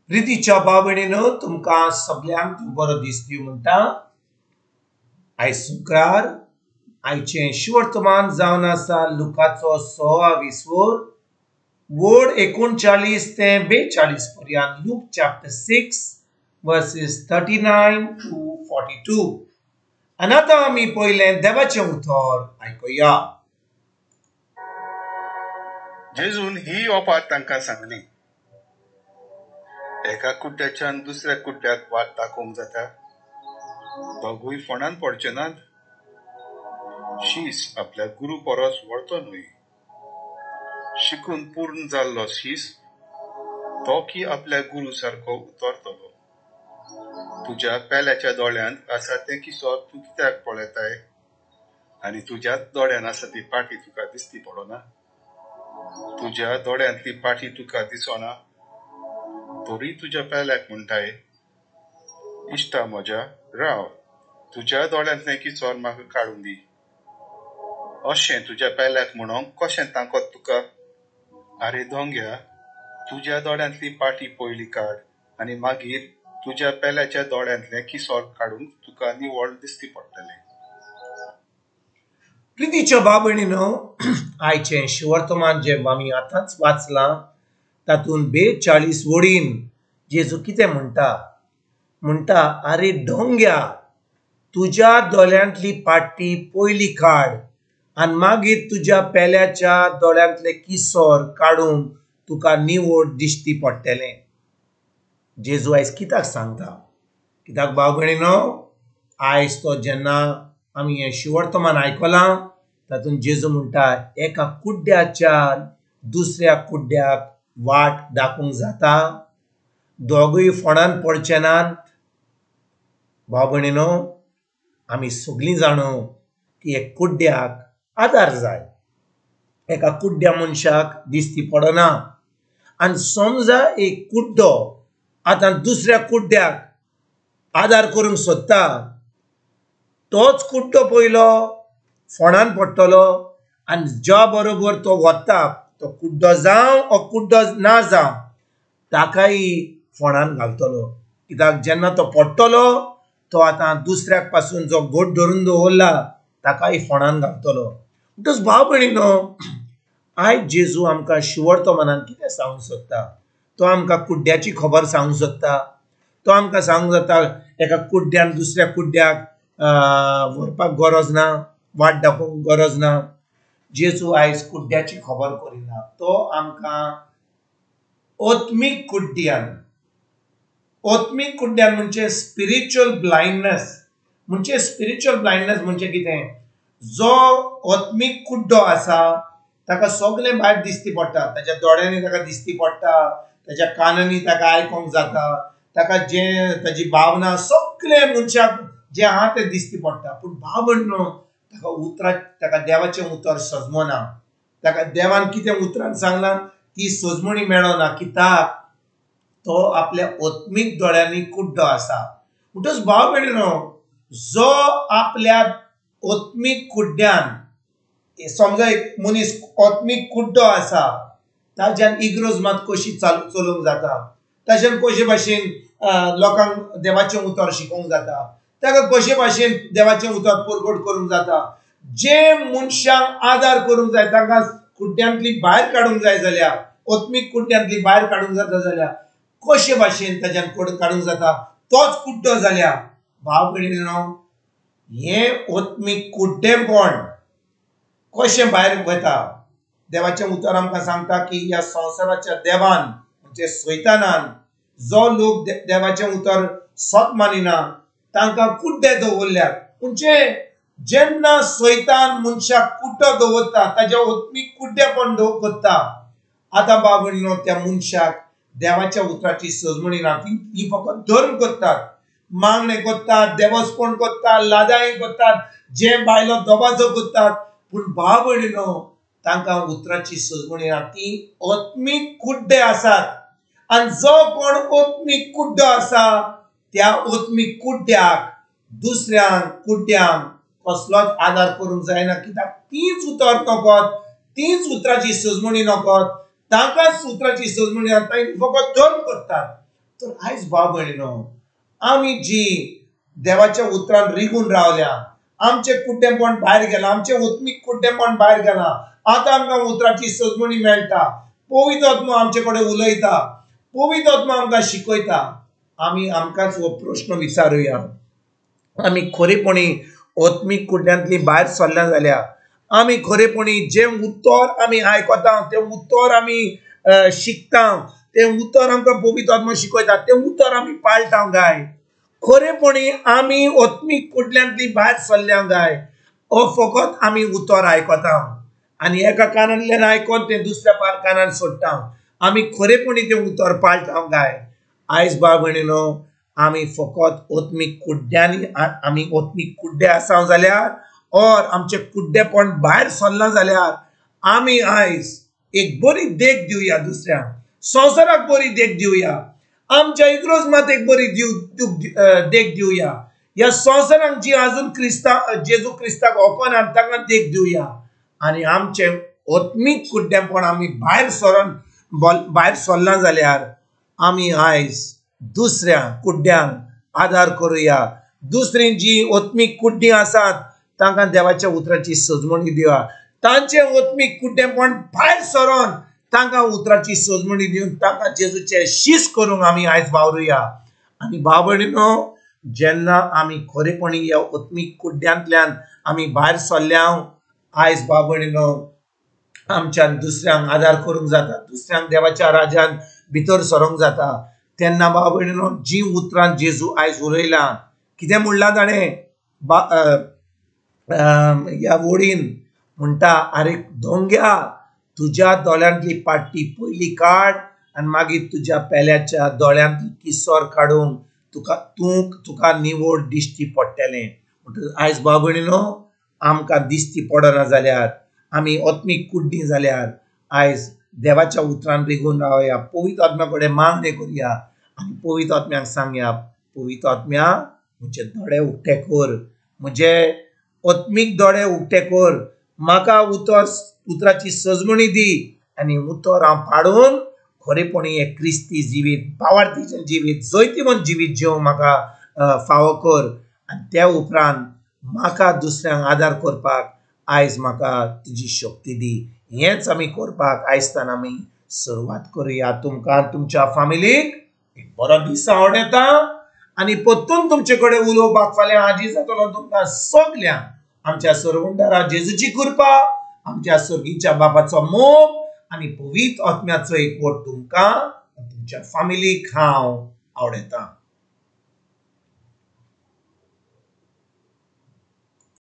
रितीच्या बाबणीन तुमकां सगल्यांक बरो दीस दिवं म्हणटा. आयज शुक्रार, आयचें शुवर्तमान जावन आसा लुकाचो 26 वोर वोड 39 ते 42 पर्यंत. Luke chapter 6 verses 39 to 42. आनी आतां आमी पयलें देवाचें उतर आयकुया. जेजून ही ओपार तांकां सांगली, एका कुड्ड्याच्यान दुसऱ्या कुड्ड्याक वाट दाखोवंक जाता? दोगूय फोंडान पडचे नात? शीस आपल्या गुरू परस व्हडतो न्हय. शिकून पूर्ण जाल्लो शीस तो की आपल्या गुरू सारको उतरतलो. तुज्या पेल्याच्या दोळ्यांत आसा तें किसो तूं कित्याक पळयताय, आनी तुज्याच दोळ्यान आसा ती पाटी तुका दिसती पडना? तुज्या दोळ्यांतली पाटी तुका दिसना तरी तुज्या पेल्याक म्हणटाय, इश्टा म्हज्या राव, तुज्या दोळ्यांतलें किसोर म्हाका काडून दी. अशें तुज्या पेल्याक म्हणूंक कशें तांकत तुका? आरे दोंग्या, तुज्या दोळ्यांतली पाटी पयली काड आनी मागीर तुज्या पेल्याच्या दोळ्यांतलें किसोर काडूंक तुका निवळ दिसती पडटलें. प्रितीच्या बाबणीनो, आयचें शिवर्तमान जें आमी आतांच वाचलां तातूंत 42 वडीन जेजू कितें म्हणटा? म्हणटा, आरे डोंग्या, तुज्या दोळ्यांतली पाटी पयली काड आनी मागीर तुज्या पेल्याच्या दोळ्यांतलें किसोर काडूंक तुका निवड दिश्टी पडटलें. जेजू आयज कित्याक सांगता? कित्याक भाव भयणीनो, आयज तो जेन्ना आमी हें शिवर्तमान आयकलां तातूंत जेजू म्हणटा, एका कुड्ड्याच्या दुसऱ्या कुड्ड्याक वाट दाखोवंक जाता? दोगूय फोंडान पडचे नात? भाव भयणीनो, आमी सगळीं जाणो की एक कुड्ड्याक आदार जाय. एका कुड्ड्या मनशाक दिसती पडना. आनी समजा एक कुड्डो आतां दुसऱ्या कुड्ड्याक आदार करूंक सोदता, तोच कुड्डो पयलो फोंडान पडटलो आनी ज्या बरोबर तो वता तो कुड्डो जावं ओ कुड्डो ना जावं ताकाय फोंडान घालतलो. कित्याक जेन्ना तो पडटलो तो आतां दुसऱ्याक पासून जो गोट धरून दवरला ताकाय फोंडान घालतलो. म्हणटच भाव भयणीनो, आयज जेजू आमकां शिवर्तमानान कितें सांगूंक सोदता? तो आमकां कुड्ड्याची खबर सांगूंक सोदता. तो आमकां सांगूंक जाता एका कुड्ड्यान दुसऱ्या कुड्ड्याक व्हरपाक गरज ना, वाट दाखोवंक गरज ना. जेजू आयज कुड्ड्याची खबर करिना. तो आमकां आत्मीक कुड्ड्यान, आत्मीक कुड्ड्यान म्हणजे स्पिरिच्युअल ब्लायंडनेस. म्हणजे स्पिरिच्युअल ब्लायंडनेस म्हणजे कितें? जो आत्मीक कुड्डो आसा ताका सगळें भायर दिसती पडटा. ताच्या दोळ्यांनी ताका दिसती पडटा, ताच्या कानांनी ताका आयकूंक जाता, ताका जें ताजी भावना सगळें मनशाक जें आहा तें दिसती पडटा. पूण भाव भयणीनो, ताका उतरां, ताका देवाचें उतर सजमना. ताका देवान कितें उतरान सांगलां ती सजमणी मेळना. कित्याक? तो आपल्या आत्मीक दोळ्यांनी कुड्डो आसा. म्हणटच भाव भयणीनो, जो आपल्या आत्मीक कुड्ड्यान, समजा एक मनीस आत्मीक कुड्डो आसा, ताज्यान इग्रोज मात कशी चलोवंक जाता, ताज्यान कशे भाशेन लोकांक देवाचें उतर शिकोवंक जाता, ताका कशे भाशेन देवाचें उतर परगट करूंक जाता. जे मनशांक आदार करूंक जाय, तांकां कुड्ड्यांतली भायर काडूंक जाय जाल्यार, आत्मीक कुड्ड्यांतली भायर काडूंक जाता जाल्यार कशे भाशेन ताज्यान काडूंक जाता? तोच कुड्डो जाल्यार भाव भयणीनो, हें आत्मीक कुड्डेपण कशें भायर वता? देवाचें उतर आमकां सांगता की ह्या संवसाराच्या देवान म्हणजे सैतानान जो लोक देवाचें उतर सत मानिना तांकां कुड्डे दवरल्यात. म्हणजे जेन्ना सैतान मनशाक कुड्डो दवरता, ताज्या आत्मीक कुड्डेपण करता, आतां भाव भयणीनो, त्या मनशाक देवाच्या उतराची सजमणी ना. ती फकत धर्म करतात, मागणें करतात, देवस्पण करतात, लादाई करतात, जे बायलो दबाजो करतात. पूण भाव भयणीनो, तांकां उतराची सजमणी ना. ती आत्मीक कुड्डे आसात. आनी जो कोण आत्मीक कुड्डो आसा त्या आत्मीक कुड्ड्याक दुसऱ्यांक कुड्ड्यांक कसलोच आदार करूंक जायना. कित्याक तीच उतर नकत, तीच उतराची सजमणी नकत, तांकांच उतराची सजमणी ना. तांकां फकत धर्म करतात. तर आयज भाव भयणीनो, आमी जी देवाच्या उतरान रिगून रावल्या, आमचें कुड्डेपण भायर गेलां, आमचें उत्मीक कुड्डेपण भायर गेलां, आतां आमकां उतराची सजमणी मेळटा, पवित्र आत्मो आमचे कडेन उलयता, पवित्र आत्मो आमकां शिकयता. आमी आमकांच हो प्रश्न विचारुया, आमी खरेपणी आत्मीक कुड्ड्यांतली भायर सरल्या जाल्यार, आमी खरेपणी जें उतर आमी आयकता तें उतर आमी शिकता, तें उतर आमकां पवित्र आत्मो शिकयता, तें उतर आमी पाळटा काय? खरेपणी आमी आत्मीक कुड्ड्यांतली भायर सरल्या काय? ओ फकत आमी उतर आयकता आनी एका कानांतल्यान आयकोन तें दुसऱ्या कानान सोडटा, आमी खरेपणी तें उतर पाळटा काय? आयज भाव भयणीनो, आमी फकत आत्मीक कुड्ड्यांनी, आमी आत्मीक कुड्डे आसा जाल्यार और आमचें कुड्डेपण भायर सरलां जाल्यार आमी आयज एक बरी देख दिवया दुसऱ्यांक, संवसाराक बरी देख दिवया, आमच्या इग्रोज मात एक बरी देख दिवया, ह्या संवसाराक जी आजून क्रिस्ता जेजू क्रिस्ताक वखोना तांकां देख दिवया. आनी आमचें आत्मीक कुड्डेपण आमी भायर सरोन भायर सरलां जाल्यार आमी आयज दुसऱ्या कुड्ड्यांक आदार करुया, दुसरी जी आत्मीक कुड्डीं आसात तांकां देवाच्या उतराची सजमणी दिवया, तांचें आत्मीक कुड्डेपण भायर सरोन तांकां उतराची सजमणी दिवन तांकां जेजूचे शीस करूंक आमी आयज वावरुया. आनी भाव भयणीनो, जेन्ना आमी खरेपणी ह्या आत्मीक कुड्ड्यांतल्यान आमी भायर सरल्या, आयज भाव भयणीनो आमच्यान दुसऱ्यांक आदार करूंक जाता, दुसऱ्यांक देवाच्या राज्यान भितर सरोंक जाता. तेन्ना भाव भयणीनो, जी उतरां जेजू आयज उलयलां, कितें म्हणलां ताणें ह्या वडीन म्हणटा, आरे दोंग्या, तुज्या दोळ्यांतली पाट्टी पयली काड आनी मागीर तुज्या पेल्याच्या दोळ्यांतली किसोर काडूंक तुका तुका निवड दिश्टी पडटलें. म्हणटकच आयज भाव भयणीनो, आमकां दिश्टी पडना जाल्यार, आमी आत्मीक कुड्डीं जाल्यार आयज देवाच्या उतरान रिगून रावया, पवित्र आत्म्या कडेन मागणें करुया आनी पवित्र आत्म्याक सांगया, पवित्र आत्म्या म्हजे दोळे उक्ते कर, म्हजे आत्मीक दोळे उक्ते कर, म्हाका उतर उतराची सजमणी दी आनी उतर हांव पाडून खरेपणी एक क्रिस्ती जिवीत, भावार्थीचें जिवीत, जैतिवंत जिवीत जेवंक म्हाका फावो कर. आनी त्या उपरांत म्हाका दुसऱ्यांक आदार करपाक आयज म्हाका तुजी शक्ती दी. हेंच आमी करपाक आयजतान आमी सुरवात करुया. तुमकां तुमच्या फामिलीक एक बरो दीस आवडटा आनी परतून तुमचे कडेन उलोवपाक फाल्यां आजी जातलो. तुमकां सगल्यांक आमच्या सरवंडारा जेजूची कृपा, आमच्या सर्गीच्या बापाचो मोग आनी पवित्र आत्म्याचो एकवट तुमकां तुमच्या फामिलीक हांव आवडटा.